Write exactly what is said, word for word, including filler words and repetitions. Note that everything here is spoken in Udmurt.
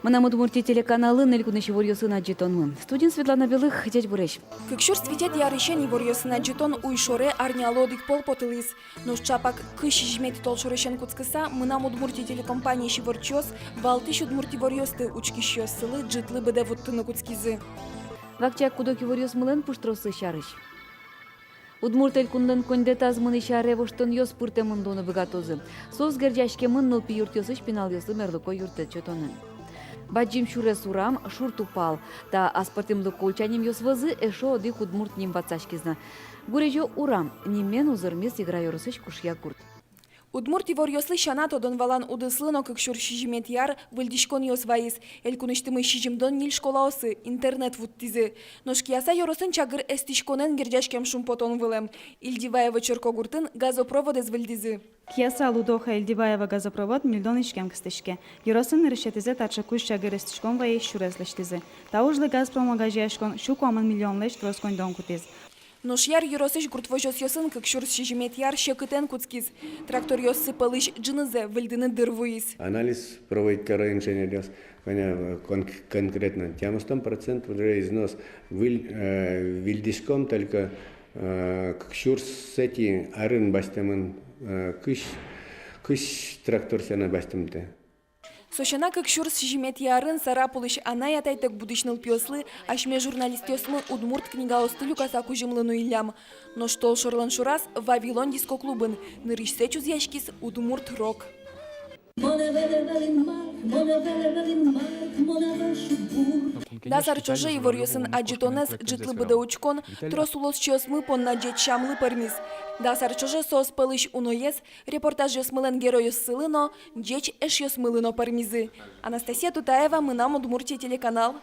«Мынам Удмуртие» телеканалын элькунысь иворъёсын адӟытонмы. Студиын Светлана Белых, ӟечбуресь! Кык сюрс витетӥ арысен иворъёсын адӟытон уйшоре арнялы одӥг пол потылӥз. Нош чапак кызь сизьыметӥ толшорысен кутскыса, «Мынам Удмуртие» телекомпаниысь иворчиос валтӥсь удмурт иворъёсты учкисьёссылы ӝытлы быдэ вуттыны кутскизы. Вакчияк куд-ог иворъёсмылэн пуштроссы сярысь. Удмурт Элькунлэн коньдэтаз мынӥсь аре воштонъёс пыртэмын луыны быгатозы. Соос герӟаськемын нылпи юртъёсысь пиналъёслы мерлыко юрттэт сётонын. Бадӟым сюрес урам, шур тупал. Та аспӧртэмлыко ульча нимъёс вӧзы эшшо одӥг удмурт ним ватсаськиз на. Гурезё урам нимен узырмиз Игра ёросысь Кушъя гурт. Удмурт иворъёслы сяна, тодон-валан удыслы но кык сюрс сизьыметӥ ар выльдӥськонъёс вайиз. Элькунысьтымы сизьымдон ньыль школаосы интернет вуттӥзы. Нош Кияса ёросын чагыр эстӥськонэн герӟаськем шумпотон вылэм. Ильдиваево черкогуртын газопроводэз выльдӥзы. Кияса — Лудоха — Ильдиваево газопровод ньыльдон иськем кыстӥське. Ёросын нырысетӥзэ таӵе кузь чагыр эстӥськон вайись сюрес лэсьтӥзы. Та ужлы «Газпром» огазеяськон сю куамын миллионлэсь трос коньдон кутӥз. Нош Яр ёросысь гурт возёсъёсын кык сюрс сизьыметӥ ар секытэн кутскиз. Тракторъёссы пӧлысь ӝынызэ выльдыны дыр вуиз. Анализ проводить каро инженеръёс, кӧня, э, кон-, конкретно тямыстон процент уже износ выль-, э, выльдӥськом только, э, кык сюрсэтӥ арын басьтэмын, э, кызь, кызь трактор сяна басьтэмтэ. Со сяна, кык сюрс сизьыметӥ арын Сарапулысь анай-атайтэк будӥсь нылпиослы асьме журналистъёсмы удмурт книгаосты люкаса кузьымлы нуиллям. Нош толшорлэн шораз «Вавилон» диско-клубын нырысьсэ чузъяськиз удмурт рок. Дас ар ӵоже иворъёсын адӟытонэз ӝытлы быдэ учкон трос улосчиосмы понна ӟеч сямлы пӧрмиз. Дас ар ӵоже соос пӧлысь уноез репортажъёсмылэн геройёссылы но, ӟеч эшъёсмылы но пӧрмизы. Анастасия Тутаева, «Мынам Удмуртие» телеканал.